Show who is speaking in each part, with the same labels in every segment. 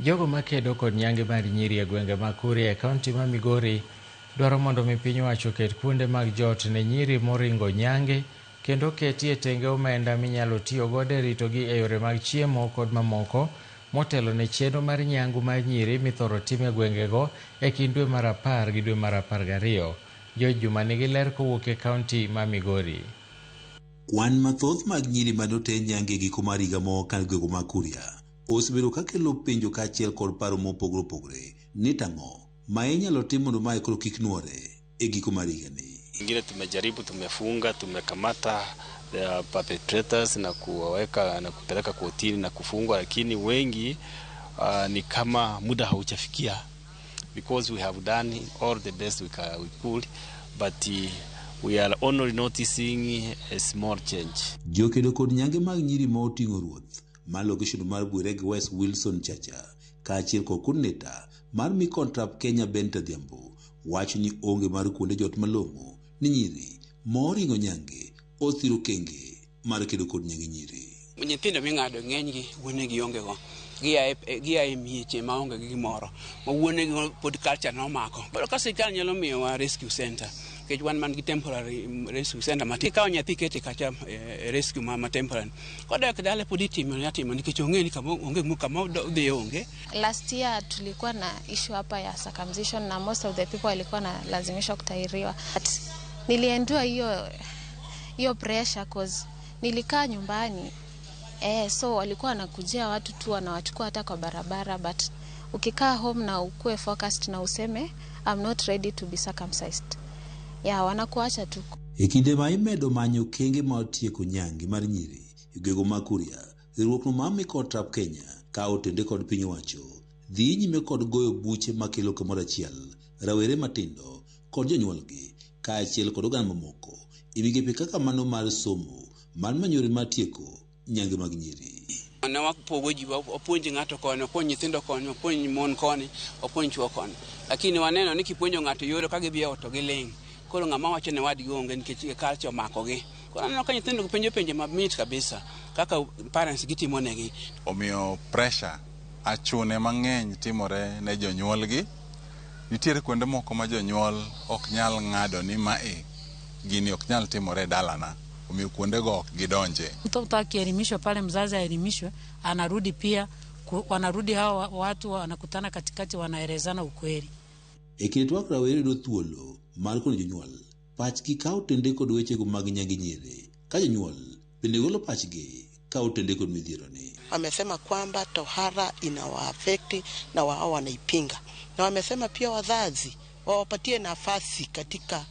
Speaker 1: Jogo makedo kod nyange mar nyiri e gwenge mag Kuria e kaunti ma Migori dwaro mondo mi piny owacho oket kuonde mag jot ne nyiri moringo nyange kendo oketie tenge omenda minyalo tiyo godo e ritogi e yore mag chiemo kod mamoko motelo ne chenro mar nyangu mar nyiri mithoro tim e gwengego e kind dwe mar 10 gi dwe mar 12. George Juma nigi ler kowuok e kaunti ma Migori.
Speaker 2: Kwan mathoth mag nyiri mane oter nyange e giko mar higa mokalo e gwenge mag Kuria osebedo kakelo penjo kaachiel kod paro mopogore opogore ni tang'o ma inyalo tim mondo mae koro kik nwore e giko mar higani.
Speaker 3: Ingine tumejaribu, tumefunga, tumekamata the perpetrators na kuwaweka na kupeleka kotini na kufungwa, lakini wengi ni kama muda haujafikia because we have done all the best we could, but we are only noticing a small change.
Speaker 2: Jokedo kod nyange mag nyiri ma oting'o ruoth mar location mar Bwerege West Wilson Chacha kaachiel kod coordinator mar MICONTRAP Kenya Ben Adhiambo wacho ni onge mar kuonde jot malong'o ni nyiri moringo nyange othiro kenge mar kedo kod nyange nyiri.
Speaker 4: Nyithindo ming'ado ng'enygi wuonegi onge go. Gia e mieche maonge gi gimoro ma wuonegi pod culture nomako. Koro ka sirkal nyalo miyowa rescue center, nikech wan man gi temporary rescue center matin. Ikawo nyathi ikete kacha e rescue ma temporary. Kodok dala pod itimo atimo nikech ong'e ni kama onge kama odhi onge.
Speaker 5: Last year tulikuwa na issue hapa ya circumcision na most of the people walikuwa nalazimishwa kutahiriwa. But niliendua hiyo pressure cause nilikaa nyumbani. So walikuwa wanakujia watu tu wanawachukua hata kwa barabara, but ukikaa home na ukue focused na useme I'm not ready to be circumcised. Yeah, wanakuacha tu.
Speaker 2: E kinde ma imedo manyo kenge mar tieko nyange mar nyiri e gwenge mag Kuria, riwruok no mar MICONTRAP Kenya ka otende kod piny owacho dhi nyime kod goyo buche makelo kamoro achiel rawere matindo kod jonyuolgi kaachiel kod oganda mamoko e migepe kaka mano mar somo mar manyo yore mar tieko nyange mag nyiri.
Speaker 4: Ne wapogo ji, wapuonj ng'ato koni, wapuonj nyithindo koni, wapuonj mon koni, wapuonj chuo koni. Lakini waneno ni kipuonjo ng'ato yore ka gidhi e ot to giling'. Koro ng'ama wacho ne wadgi onge nikech culture omakogi. Koro aneno ka nyithindo penjo penjo mamit kabisa kaka parents gitimo negi.
Speaker 6: Omiyo pressure achune mang'eny timore ne jonyuolgi. Nitiere kuonde moko ma jonyuol ok nyal ng'ado ni mae gini ok nyal timore e dalana. Omiyo kuondego ok gidonje.
Speaker 7: Mtoto akielimishwa pale, mzazi aelimishwe, anarudi pia, wanarudi hao watu wanakutana katikati, wanaelezana ukweli.
Speaker 2: E kinde twak rawere yudo thuolo mar kono jonyuol pachgi ka otende kod wechego mag nyange nyiri ka jonyuol bende golo pachgi ka otende kod midhiero ni.
Speaker 8: Wamesema kwamba tohara inawaaffect na wao wanaipinga, na wamesema pia wazazi wawapatie nafasi katika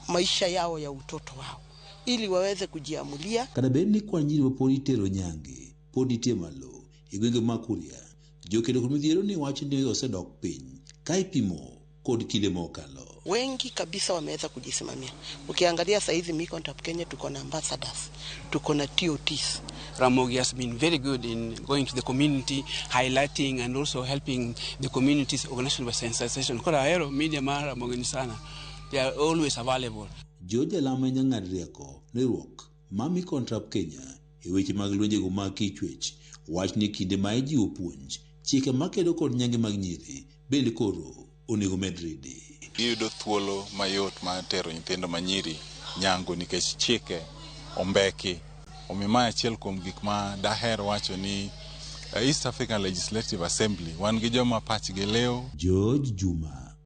Speaker 8: maisha yao ya utoto wao ili waweze kujiamulia.
Speaker 2: Kata bed ni kwan nyiri mapod itero nyange pod nitie malo e gwenge mag Kuria, jokedo kod midhiero ni wacho ni osedok piny ka ipimo kod kinde mokalo.
Speaker 8: Wengi kabisa wameweza kujisimamia. Ukiangalia saa hizi MICONTRAP Kenya tuko na ambassadors, tuko na TOTs.
Speaker 4: Ramogi has been very good in going to the community, highlighting and also helping the communities organization by sensitization. Koro ahero media mar Ramogi ni sana. They are always available.
Speaker 2: George Alama jang'ad rieko riwruok mar MICONTRAP Kenya e weche mag lwenjego mag kichwech wach ni kinde ma ijiwo puonj chike makedo kod nyange mag nyiri bende koro onego med ridi.
Speaker 6: Giyudo thuolo mayot mar tero nyithindo manyiri nyango nikech chike ombeki. Omiyo mae achiel kuom gik ma daher wacho ni East African Legislative Assembly wan gi joma pachgi liw.
Speaker 2: George Juma.